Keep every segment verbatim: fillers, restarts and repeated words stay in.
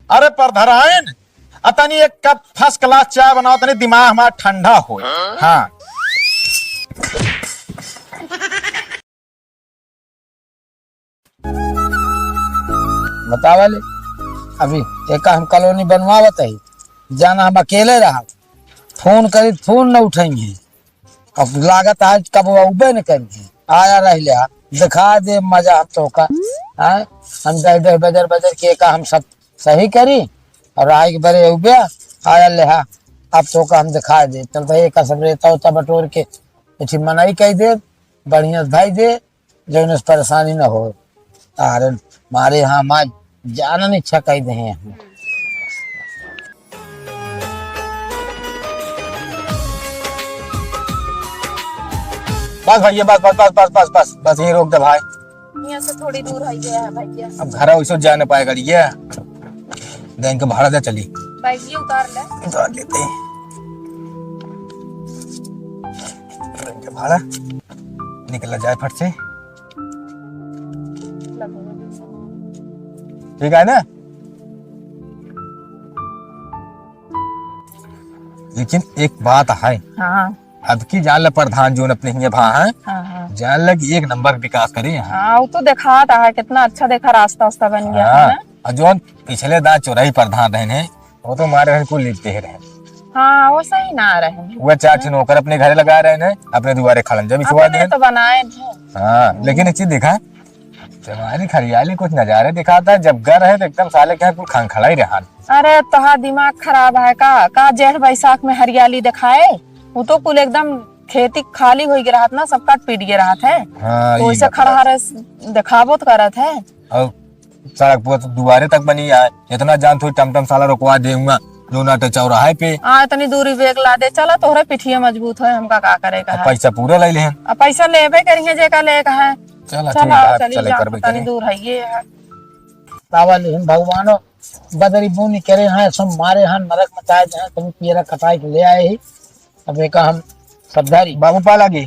अरे परधराइन, अ तनी एक कप first class चाय बनाओ, तनी दिमाग हमार ठंडा होए। हाँ। बतावा ले, अभी एका हम कॉलोनी बनवावत ही, जाना हम अकेले रहा, फोन करी त फोन न उठाई है। अब लागत आज कब अउबे न करी है, आया रह ले, दिखा दे मजा हम तोका। हाँ, हम दस दस बजर बजर के एका हम सब सही करी और आए के बरे अउबे आया ले। हाँ, अब तोका हम दिखा दे, चल तो एका सब रेता उता बटोर के कुछ मनई कह दे, बढ़िया से धई दे, जौन से परेशानी न हो। तारे मारे हम आज जानन इच्छा कह दे हैं। बस भैया, बस, बस, बस, यहीं रोक दे भाई। यहाँ से थोड़ी दूर है ये है भैया। अब घर वैसे जा न पाए गाड़िया। देंगे भाड़ा दे चली। बैगिया उतार ले। उतार लेते हैं। देंगे भाड़ा। निकला जाए फट से। ठीक है ना? लेकिन एक बात है। हाँ। अब की जान ले प्रधान जोन अपने हियाँ भा है, हाँ, हाँ। जान ले कि एक नंबर विकास करे हैं। हाँ, वो तो देखात है, कितना अच्छा देखा रास्ता वास्ता बन गया है हाँ, ना? और जोन पिछले दाँय चौराही प्रधान रहे हैं, वो तो मारे रहे, कुल लिपटे ही रहे। हाँ, वो सही ना रहे। वो चार ठे नौकर अपने घरे लगा रहे हैं, अपने दुआरे खड़न जब इसवा अपने देन। तो बनाए हैं। हाँ, लेकिन एक चीज देखा, जवानी हरियाली कुछ नजारे दिखाता है, जब गर है तो एकदम साले के यहाँ कुल खंखड़ा ही रहा। अरे, तोहार दिमाग खराब है का? का जेठ बैसाख में हरियाली दिखाए? वो तो कुल एकदम खेती खाली होई के रहत ना, सब काट पीट के रहत है। हाँ, तो ये वैसे बात खड़ा है। रहे, दिखाबो तो करत है। और सड़क पर तो दुआरे तक बनी है, इतना जान थोड़ी टमटम साला रुकवा दे हुआ, लोनाटे चौराहे पे। हाँ, इतनी दूरी बेग ला दे, चला तोहरे पिठिया मजबूत है, हमका का करे का अब है? पैसा पूरा ले लेहन। अब पैसा लेबे करिहे जेका ले का है। चला, चला, ठीक है, चली चले जा, करबे तनी करें। दूर है ये है। बाबा लेहन भगवानो, बदरी बूनी करे हैं, सब मारे हैं, नरक मचाए हैं, कभी पियरा कटाई के ले आए ही। अब एका हम सब धरी। बाबू पा लागी।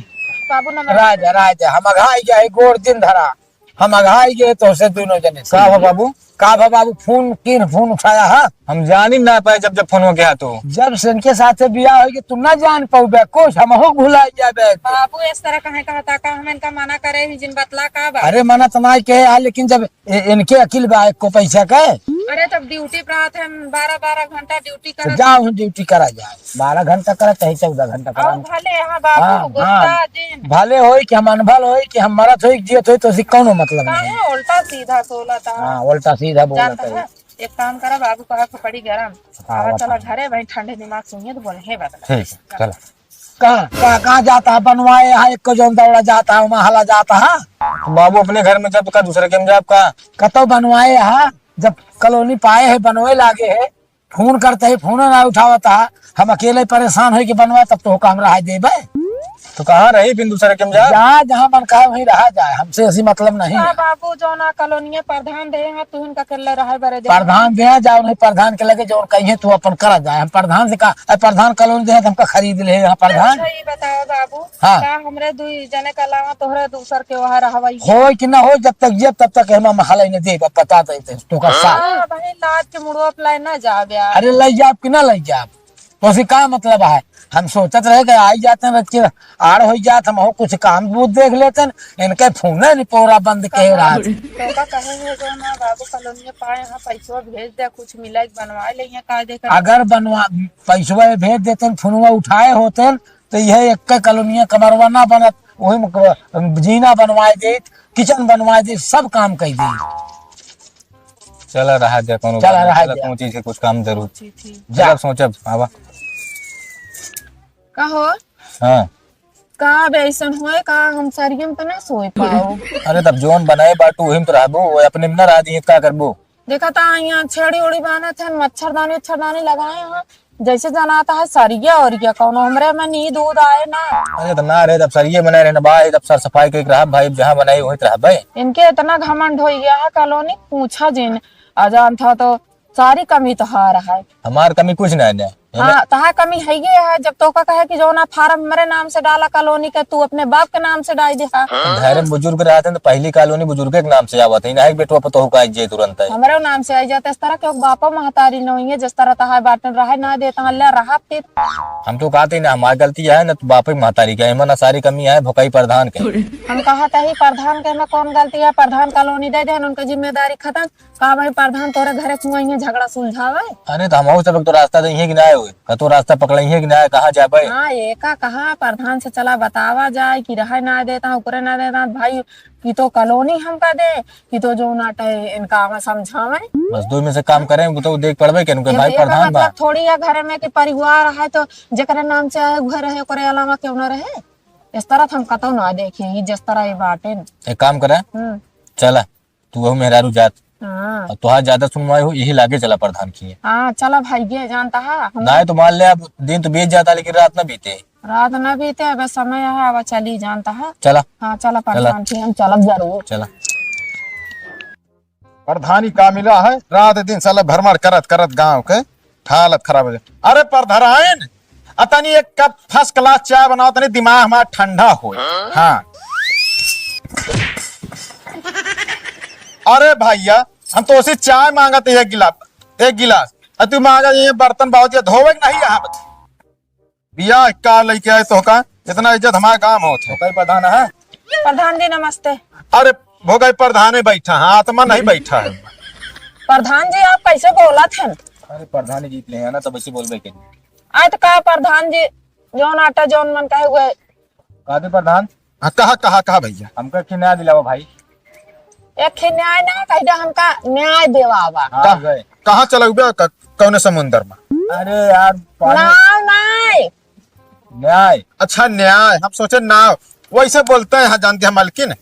बाबू नमस्ते। राजा, राजा, हम अघाई गए, गोड़ दिन धरा। हम अघाई गए तो से दोनों जने से। का भा बाबू? का भा बाबू, फोन किन फोन उठाया है? हम जानी ना पाए जब जब फोन हो गया तो। जब से इनके साथे बियाह होई कि तू ना जान पाउबे कुछ, हमहू भुला जाबे। बाबू इस तरह कहे कहता का, हम इनका मना करे ही जिन बतला का बा? अरे मना तो ना कहे यार, लेकिन जब ए-, इनके अकिल बा एको पैसा के। अरे, तब ड्यूटी पे रहत है, बारह बारह घंटा ड्यूटी तो करत। जाओ, हम ड्यूटी करा जाए, बारह घंटा करा चाहे चौदह घंटा करा। और भले यहाँ बाबू हाँ, गुस्सा हाँ। जिन। भले होई कि हम अनभल होई कि हम मरत होई कि जियत होई, तो उसी कौनो मतलब नहीं। काहे उल्टा सीधा बोलत है? हाँ, उल्टा सीधा बोलत जानत है। है? एक काम करा, बाबू कहा के पड़ी गरम। हाँ, आवा, बताओ। चला घरे, वहीं ठंडे दिमाग से हुई है तो बोले, "हे बदला।" ठीक है, चला। कहाँ, कहाँ, कहाँ जाता है बनवाए? यहाँ एक को जौन दौड़ा जाता है, वहाँ हला जाता है। तो बाबू अपने घर में जब का दूसरे के में जाब का? कतो बनवाए है, जब कॉलोनी पाए है, बनवे लागे है, फोन करते ही फोन ना उठावता है, हम अकेले परेशान होई के बनवाए, तब तो काम रहा देबे। तो कहाँ रही फिर दूसरे के में जा? जा, जहाँ मन कहा वहीं रहा जाए, हमसे ऐसी मतलब नहीं हाँ है। बाबू, जौन कॉलोनी प्रधान दे हैं, तू उनका अकेले रहे बरे दे। प्रधान दे, जा उन्हीं प्रधान के लगे, जौन कहिए तू अपन करा जाए। हम प्रधान से का, अरे प्रधान कॉलोनी दे हैं, तो हमका खरीद ले यहाँ प्रधान। अच्छा, ये बताओ बाबू, हाँ। का हमरे दुई जने के अलावा तोहरे दूसर के वहाँ रहवाई? होई कि ना होई, जब तक जियब तब तक हम हलाई न देब, अब बता देते हैं, तू का साथ। हाँ, भाई, लाज के मुड़वा पे लाई ना जाब यार। अरे, लाई जाब कि ना लाई जाब, तो उसे का मतलब है? हम सोचत रहे कि आई जाते हैं, रच के आड़ होई जात, हम हो कुछ काम बूत देख लेते हैं, इनके फोन नहीं पूरा बंद के कहाँ? रात। तो का कहे है जो ना बाबू कॉलोनी पाए, हाँ, पैसवा भेज दे, कुछ मिला के बनवा ले, यहाँ का दे कर। अगर बनवा, पैसवा भेज देते हैं, फोनवा उठाए होते हैं, तो यह एक कॉलोनिया कमरवा ना बनत, वही में क-, जीना बनवाए देत, किचन बनवाए देत, सब काम कर देत। चला रहा दे, कोनो चला बात नहीं, रहा चला दे। कौन चीज के कुछ काम जरूर। ठीक, ठीक। जा। चला सोचब, आवा। का हो? हाँ। का बे ऐसन होए, का हम सरियम तो ना सोए पाओ? अरे तब जोन बनाए बाटू, वही में तो रहबो, वो अपने में ना रह दिए, का करबो? देखा ता यहाँ छेड़ी उड़ी बांधत हन, मच्छरदानी उच्छरदानी लगाए हैं, जैसे जनाता है सरिया ओरिया कौनो हमरे में नींद उद आए ना। अरे तो ना रे, तब सरिये बनाए रहे ना भाई, तब सर सफाई के रहा भाई, जहाँ बनाई वही तो रहा भाई। इनके इतना घमंड हो गया है कॉलोनी, पूछा जिन। अजान था तो सारी कमी तो हार है। हमार कमी कुछ ना है, हाँ, तहा कमी है ये है, जब तोका कहे कि जौना फार्म हमरे नाम से डाला कॉलोनी के, तू अपने बाप के नाम से डाल दे। हाँ। तो घर में बुजुर्ग रहत हैं तो पहली कॉलोनी बुजुर्ग के नाम से आवत है, ना कि बेटवा पतोह का आई जाए तुरंत है। हमरे नाम से आई जाते इस तरह, क्यों बापो महतारी न हुई है, जिस तरह तहा बाटन रहे ना देता, अल्लाह रहा फिर। हम तो कहते ही ना, हमारी गलती है ना, तो बापे महतारी का, एमा ना सारी कमी है, भोकाई प्रधान के। हम कहा तही प्रधान के, एमा कौन गलती है, प्रधान कॉलोनी दे दे, उनके जिम्मेदारी खत्म। का भाई प्रधान तोरे घरे कुआं इहे झगड़ा सुलझावे? अरे तो हमहू सब एक तो रास्ता दे इहे कि ना आए, कतो रास्ता पकड़े इहे कि ना आए, कहाँ जाबे? हाँ, एका कहा प्रधान से चला बतावा जाए कि रहे ना देता, ओकरे ना देता भाई, कि तो कॉलोनी हमका दे, कि तो जो नाटे इनका आवा समझावे। बस दो में से काम करें, वो तो देख पड़बे के, उनके ये भाई एकर प्रधान बा। मतलब थोड़ी है घरे में कि परिवार है तो जेकरे नाम से है घर है, ओकरे अलावा क्यों ना रहे? इस तरह तो हम कतौ ना देखी, ये जिस तरह ये बाटे। एक काम करे, हम्म। चला, तू अहू मेहरारू जात। हाँ। और तोहार ज्यादा सुनवाई हो, यही लागे चला प्रधान की। हाँ, चला भाई, ये जानता है, हम नाहीं तो मान ले, अब दिन तो बीत जाता, लेकिन रात ना बीते। रात ना बीते, अब समय है, अब चली जानता है। चला। हाँ, चला चला। प्रधान की, हम चलब जरूर। चला। प्रधानी का मिला है, रात दिन साला भ्रमण करत करत गांव के हालत खराब हो जाए। अरे प्रधान, अतनी एक कप फर्स्ट क्लास चाय बनाओ, तनी दिमाग हमारा ठंडा हो। हाँ। अरे भैया, हम तो उसे चाय मांगत एक गिलास, एक गिलास। अ तू मांगा ये बर्तन बहुत ये धोवे के नहीं यहाँ बता। बियाह का लेके आए तो का इतना इज्जत हमारे गांव में होत है। भोकाई प्रधान है। प्रधान जी नमस्ते। अरे भोकाई प्रधान ही बैठा है, आत्मा नहीं बैठा है। प्रधान जी आप कैसे बोलत हैं? अरे प्रधान जी जीत ले हैं ना, तब ऐसे बोलबे के। आए तो का प्रधान जी, जौन आटा जौन मन कहे हुए। का दे प्रधान? हाँ, कहा, कहा, कहा भैया? हमका एक न्याय दिलावा भाई। एक ही न्याय ना, कह दे हमका न्याय देवावा। हाँ, कह-, गए। कहाँ चलउबे? क-, कौने समुंदर में? अरे यार, पानी नाव नाय। न्याय। अच्छा, न्याय। हम सोचे नाव। वैसे बोलते हैं, हाँ, जानते हैं मालकिन।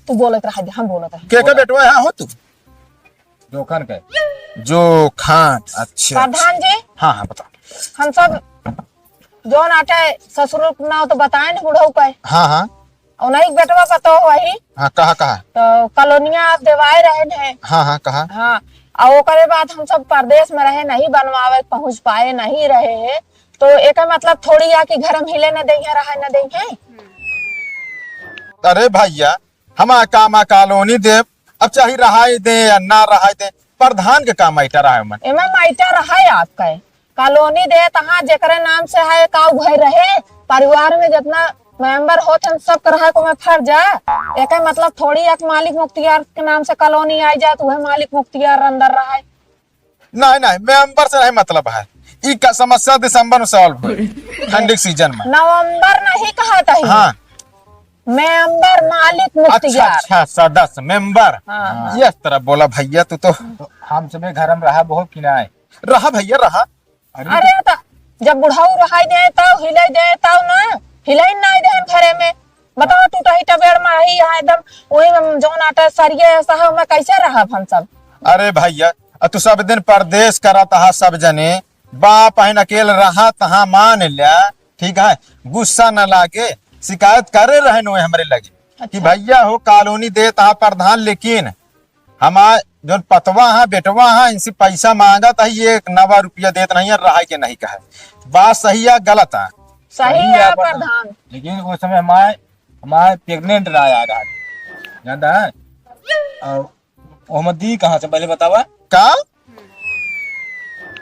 तू बोलत रहा दे, हम बोलत रहे। के का बोला। बेटवा है हो तू? जोखन के। जोखन, अच्छा। प्रधान जी। हाँ, हाँ, बता। हम सब जौन आटे ससुर के नाव तो बताए न बुढ़ऊ के। हाँ, हाँ। उन्हीं के बेटवा पतोह वही। हाँ, कहा, कहा? तो कॉलोनिया आप देवाए रहे हैं। हाँ, हाँ, कहा? हाँ, और ओकरे बाद हम सब परदेश में रहे, नहीं बनवावे पहुँच पाए, नहीं रहे हैं, तो एक मतलब थोड़ी या कि घर में हिले न देइहे, रहे न देइहे। अरे भैया, हमार काम आ कॉलोनी देब, अब चाहे रहाई दे या ना रहाई दे, प्रधान के का मैटर आए मन? एमे मैटर है आपका, कॉलोनी दे तहाँ जेकरे नाम से है, का उ घर रहे, परिवार में जितना मेंबर होत हैं, सब के रहे को में फर्ज है। एके मतलब थोड़ी एक मालिक मुख्तियार के नाम से कॉलोनी आई जाए, तो वह मालिक मुख्तियार अंदर रहे। नहीं, नहीं, मेंबर से नहीं मतलब है। ई का समस्या दिसंबर में सॉल्व होई, ठंडी के सीजन में। नवंबर नहीं कहा था ही। हाँ। मेंबर, मालिक, अच्छा, मुख्तियार। अच्छा, सदस्य, मेंबर। हाँ, हाँ। ये तरह बोला भैया, तू तो। तो हम सबे घर में रहा बहुत कि नहीं? रहा भैया, रहा। अरे अरे तो जब बुढ़ऊ रहाई दे, तब हिलाई दे, तब ना हिलाई ना दे घरे में। बताओ, टूटा ही टबेड़ में आई यहाँ एकदम, वही में जौन आटा सरिये ऐसा है, मैं कैसे रहब हम सब? अरे भैया, आ तू सब दिन परदेश करत हा, सब जने बाप अहिन अकेल रहत हा, मान ल्या, ठीक है, गुस्सा न लागे, शिकायत करे रहन हुए हमरे लगे कि अच्छा। भैया हो, कॉलोनी देत हा प्रधान, लेकिन हमार जौन पतवा हा, बेटवा हा, इनसे पैसा मांगत हा, ये एक नवा रुपया देत नहीं है, रहाई के नहीं कहे। बात सही है, गलत है? सही सही है है, प्रधान। प्रधान। लेकिन उस समय हमारे, हमारे प्रेग्नेंट रहा यार, आज जानता है? और ओहमा दी कहाँ से, पहले बतावा। का?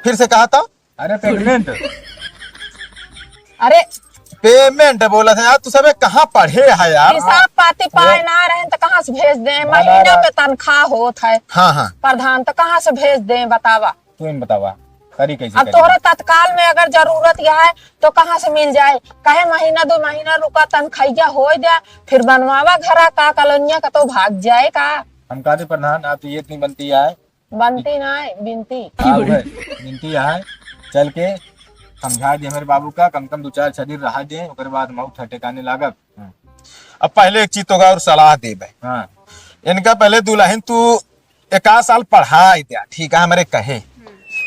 फिर से कहा तो? अरे, पेमेंट। अरे, पेमेंट बोला था यार, तू सबे कहाँ पढ़े है यार? हिसाब पाती पाए ना रहे तो कहाँ से भेज दे? ना, ना, महीना ना। पे तनख्वाह होत है। हाँ, हाँ। प्रधान, तो कहाँ से भेज दे, बतावा? तू ही बतावा, करी कैसे अब करी? तोहरे तत्काल में अगर जरूरत यह है तो कहाँ से मिल जाए? काहे महीना दो महीना रुका, तनखैया होय जाए, फिर बनवावा घरा का, कलोनिया का तो भाग जाए का? हम कहते प्रधान, आप तो ये इतनी बनती है। बनती ना है, बिनती। हाँ, उहे, बिनती है। चल के समझा दे हमारे बाबू का, कम से कम दो चार छह दिन रहा दे, ओकरे बाद हम उठा ठिकाने लागब। हाँ। अब पहले एक चीज तो और सलाह देबे। हाँ। इनका पहले दुल्हन तू एक आध साल पढ़ाई दे, ठीक है, हमरे कहे।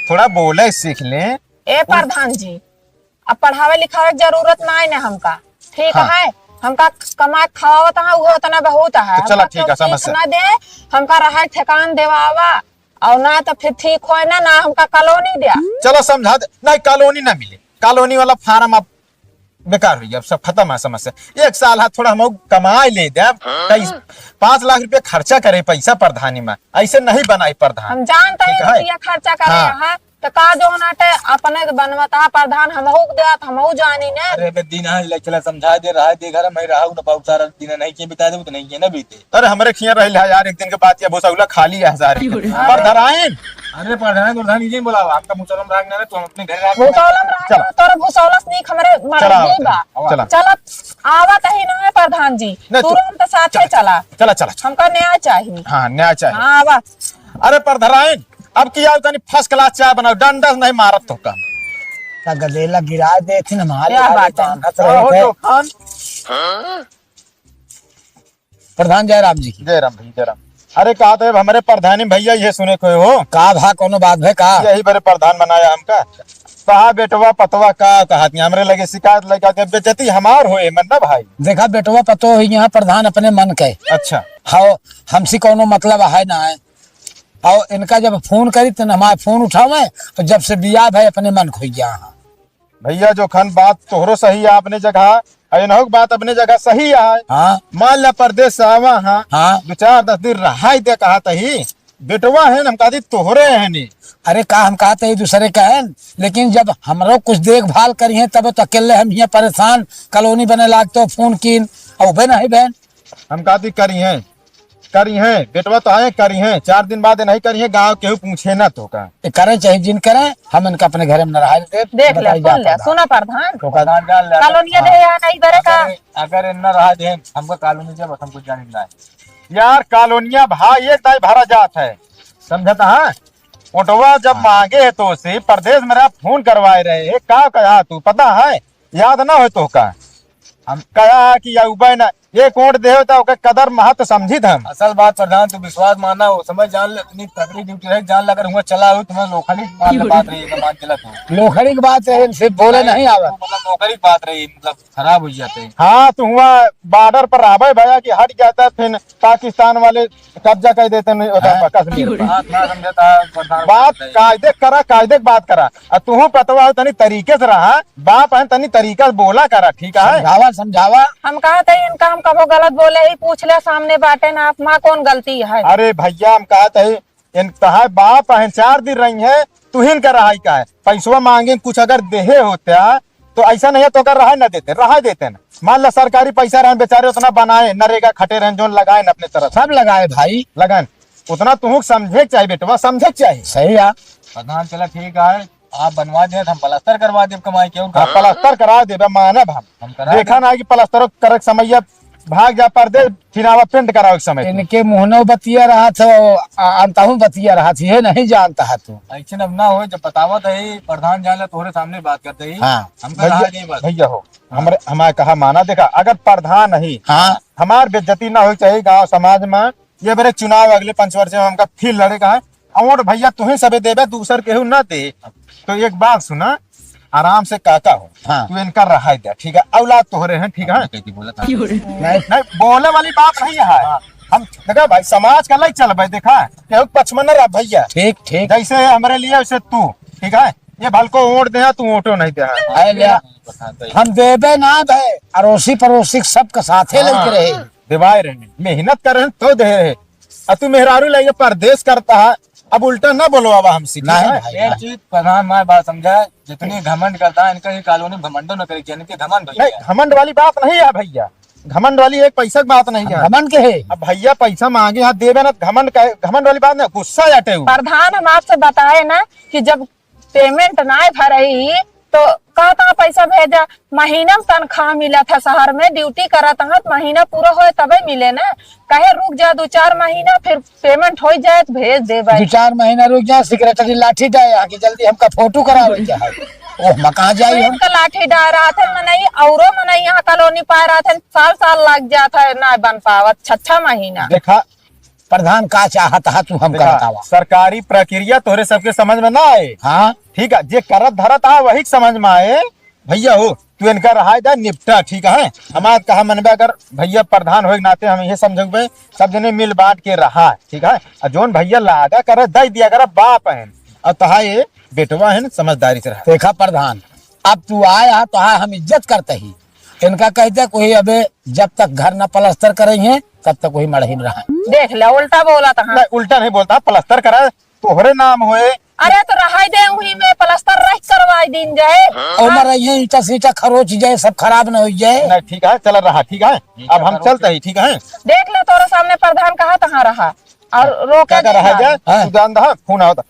थोड़ा बोले सीख ले। ए प्रधान जी, अब पढ़ावे लिखावे के जरूरत ना है ना हमका, ठीक हाँ। है? हमका कमा के खवावत है, वो उतना बहुत है। तो चला, हमका ठीक है, केहू समस्या सीख ना दे, हमका रहे ठेकान देवावा। और ना तो फिर ठीक होए ना, ना हमका कॉलोनी द्या। चलो समझा दे, नहीं कॉलोनी ना मिले, कॉलोनी वाला फार्म अब बेकार हुई, अब सब खत्म है समस्या। एक साल है थोड़ा हम कमाए ले दे, कई पाँच लाख रुपया खर्चा करे पैसा प्रधानी में, ऐसे नहीं बनाई प्रधान। हम जानते हैं ठीक है? रुपया खर्चा करे हाँ। यहाँ, तो का जो नाटे अपने बनवता प्रधान हमहू के देत, हमहू जानी ने। अरे बे दीना ले चला समझा दे, रहा दे घर में रहा न, बहुत सारा दिन नहीं के बिता दे, तो नहीं के ना बीते। अरे हमरे खिया रहिल है यार, एक दिन के बात, ये भुसौला खाली है सारे। पर धराइन। अरे प्रधान, प्रधान जी बोलावा, आपका मुसलम राग ना है, तो हम अपने घर राग भुसौलम राग चला। तोर भुसौलस नीक हमरे मरद चला, नहीं बा। चला। चलत आवत ही ना है प्रधान जी, नहीं, तू तुरंत साथे चला। चला, चला, चला। हमका न्याय चाहिए। हाँ, न्याय चाहिए। हाँ, आवा। अरे पर धराइन, अब की आओ तनी फर्स्ट क्लास चाय बनाओ, डंडा से नहीं मारत तो का। का गदेला गिरा देथिन हमारे क्या आगे बात है? बांधत रहे ओहो, थे। तो खान। प्रधान जयराम जी की। जयराम भाई, जयराम। अरे, कहा तो अब हमरे प्रधानी भैया ये सुने को हो। का भा, कोनो बात भे का? यही बरे प्रधान बनाया हमका। कहा बेटवा पतवा का कहा थी, हमरे लगे शिकायत लेके आते, बेइज्जती हमार होए, मन ना भाई। देखा, बेटवा पतो ही यहाँ प्रधान अपने मन के। अच्छा। हाँ, हमसे कोनो मतलब है ना है। और इनका जब फोन करी, तो हमारे फोन उठावे, और जब से बियाह भाई अपने मन खोई गया। हाँ। भैया, जो खन बात तोहरो सही है अपने जगह, और इनहू के बात अपने जगह सही है। हाँ। मान ला परदेस से आवा, हाँ। हाँ। दो चार दस दिन रहाई दे कहा तही, बेटवा है न, हम कहती तोहरे है नी। अरे का हम कहते ही दूसरे का है, लेकिन जब हमरो कुछ देखभाल करी है तब तो अकेले हम हियाँ परेशान, कॉलोनी बने लाग तो फोन कीन, और बे नहीं बहन। हम कहती करी है, करी है, बेटवा तो आए करी है, चार दिन बाद नहीं करी है, गाँव केहू पूछे ना तो का। ये करे चाहे जिन करे, हम इनका अपने घरे में न रहा देते, देख ले, बताई सुन जाता ले, था। सुना प्रधान। तो का प्रधान जान ले। कॉलोनिया हाँ। दे यहाँ नहीं बरे का। अगर, अगर इन्ना रहा दे, हमको कॉलोनी जब हम कुछ जाने ना है। यार कॉलोनिया भाई एक दाई भरा जात है, समझता है? ओटवा जब हाँ। मांगे है तो से परदेस में रहा फोन करवाए रहे, का कहा तू पता है? याद ना हो तो का? हम कहा कि या उबे ना, एक वोट देहो तो ओकर कदर महत्व समझित हम। असल बात प्रधान, तू विश्वास माना, वो समय जान ले, इतनी तगड़ी ड्यूटी रही, जान ले अगर हुआ चला हो, तुम्हें लोखड़ी मार ले बात रही, ये मान चला तू। लोखड़ी की बात रही, इनसे बोले नहीं आवे। मतलब लोखड़ी की बात रही, मतलब खराब हो जाते हैं। हाँ, तो हुआ बॉर्डर पर रहबे भैया कि हट जाता, फिर पाकिस्तान वाले कब्जा कर देते नहीं होता हाँ। कश्मीर पर। हाँ, थोड़ा समझौता, प्रधान बात नहीं। कायदे करा, कायदे की बात करा। आ तुहू पतवा हो, तनी तरीके से रहा, बाप है, तनी तरीका से बोला करा, ठीक है? समझावा, समझावा। हम कहा थे इनका, हम कबो गलत बोले ही, पूछ ले सामने बाटे ना, आप माँ कौन गलती है? अरे भैया, हम कहा थे इन तहार बाप है, चार दिन रही है, तुहिन का रहाई का है? पैसवा मांगे कुछ अगर देहे होता तो ऐसा नहीं है तो अगर रहा न देते, रहा देते ना। मान ला सरकारी पैसा रहन, बेचारे उतना बनाए, नरेगा खटे रहन, जोन लगाए न अपने तरफ। सब लगाए भाई। लगाए। उतना तुहू समझे के चाही बेटवा, समझे के चाही। सही है। प्रधान चला ठीक है, आप बनवा दे, हम प्लास्टर करवा देब कमाई के, और हाँ, का? प्लास्टर करा देबे, मानब हम। हम करा देखा देब। ना कि प्लास्टर करे के समय भाग जा परदेस, फिर आवा पेंट करावे के समय तू। इनके मुहनो बतिया रहा था, आ, अंतहू बतिया रहा था, ये नहीं जानता है तू। ऐसे अब ना हो, जब बतावत है, प्रधान जान ले, तोहरे सामने बात करते ही। हाँ। हम भैया, कहा नहीं बात। भैया हो, हाँ। हमरे, हमारे कहा माना, देखा, अगर प्रधान नहीं, हाँ। हमार बेइज्जती ना हो चाहे गांव समाज में, ये बरे चुनाव अगले पंच वर्ष में हमका फिर लड़े का है, और भैया तुहे सबे देबे, दूसर केहू ना दे। तो एक बात सुना, आराम से काका हो, हाँ। तू इनका रहाई दे, ठीक है? औलाद तोहरे हैं, ठीक है? कैसे बोला था? नहीं, नहीं, बोले वाली बात नहीं है। हाँ। हम, देखा भाई, समाज का लई चल भाई, देखा, केहू के पक्ष में न रह भैया। ठीक, ठीक। जैसे है हमरे लिए, वैसे तू, ठीक है? ये भलको वोट दे, तू वोटो नहीं दे। है ले। हम देबे ना दे, अड़ोसी पड़ोसी सबके साथे हाँ। लेके रहे। देवाए रहे, मेहनत कर रहे हैं तो दे रहे। अब तू मेहरारू लेके परदेस करता है, अब उल्टा ना बोलवावा हमसे, ठीक नहीं है? भाई, एक नहीं। चीज प्रधान, मैं बात समझा, जितनी घमंड करता है, इनका ये कॉलोनी घमंडो न करे, इनके घमंड हो नहीं, गया। घमंड वाली बात नहीं है भैया, घमंड वाली एक पैसा की बात नहीं है। घमंड के है? अब भैया पैसा मांगे, हाँ देबे ना, घमंड का, घमंड वाली बात नहीं, गुस्सा जाते हो। प्रधान, हम आपसे बताए ना कि जब पेमेंट ना भरई तो का, का पैसा भेजा? महीना में तनख्वाह मिला था शहर में, ड्यूटी करत हत, महीना पूरा होए तबे मिले ना। कहे रुक जा दो चार महीना, फिर पेमेंट हो जाए तो भेज दे भाई। दो चार महीना रुक जा, सेक्रेटरी लाठी डाए आके जल्दी हमका फोटो करावे के है। ओह, मैं कहाँ जाई हम? का लाठी डाल रहा था मनई, औरो मनई यहाँ कॉलोनी पाए रहा था, साल साल लग जाता है, ना बन पावत, छह छह महीना। देखा, प्रधान का चाहत हा तू हमका देखा, बतावा। सरकारी प्रक्रिया तोहरे सबके समझ में ना आए। हाँ। ठीक है, जे करत धरत हा वही के समझ में आए। भइया हो, तू इनका रहाय दे, निपटा, ठीक है? हमार कहा मनबे, अगर भइया प्रधान होए के नाते हम इहे समझउबे, सब जने मिल बाँट के रहा, ठीक है? अउर जौन भइया लागा करे, दइ दिया करे, बाप हैं, अउर तोहार ये बेटवा हैं, समझदारी से रहा। देखा प्रधान, अब तू आया, तोहार हम इज्जत करते ही, इनका कहि दे कोई अबे जब तक घर न पलस्तर करइहैं, तब तक वही मड़ही में रहा। देख ले, उल्टा बोलत हैं। नहीं, उल्टा नहीं बोलता, पलस्तर करा, तोहरे नाम होए। अरे तो रहाई दे, उही में पलस्तर रह करवाई दीन जाए। ओमा रहिहैं, ईंटा सीटा खरोच जाए, सब खराब न होइ जाए। नहीं, ठीक है, चला रहा, ठीक है, अब हम चलते ही, ठीक है। देख ले, तोरे सामने प्रधान कहा तहाँ रहा अउर रोके का रहा जाए। हाँ। तू जान दहा, फोन आवत।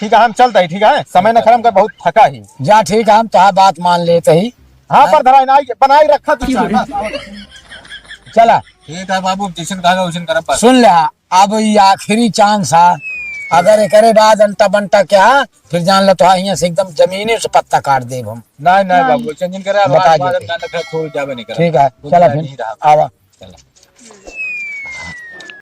ठीक है, हम चलते ही, ठीक है, समय न खराब कर, बहुत थका ही। जा, ठीक है, हम तोहार बात मान लेते ही। हाँ, हाँ। पर धराई ना, बनाई रखा तू। चला। ठीक है बाबू, जैसन कहा वैसन करब बस। सुन ले, अब ये आखिरी chance है, अगर एकरे बाद अंटा बंटा किहा, फिर जान ले तो हियाँ से एकदम जमीने से पत्ता काट देब हम। नहीं, नहीं हाँ। बाबू, वैसन जिन करे, अब बता आज दे। बाद हम जान ले, छोड़ जाबे नहीं करे। ठीक है, खुद चला जान फिर, नहीं रहा। आवा। चला।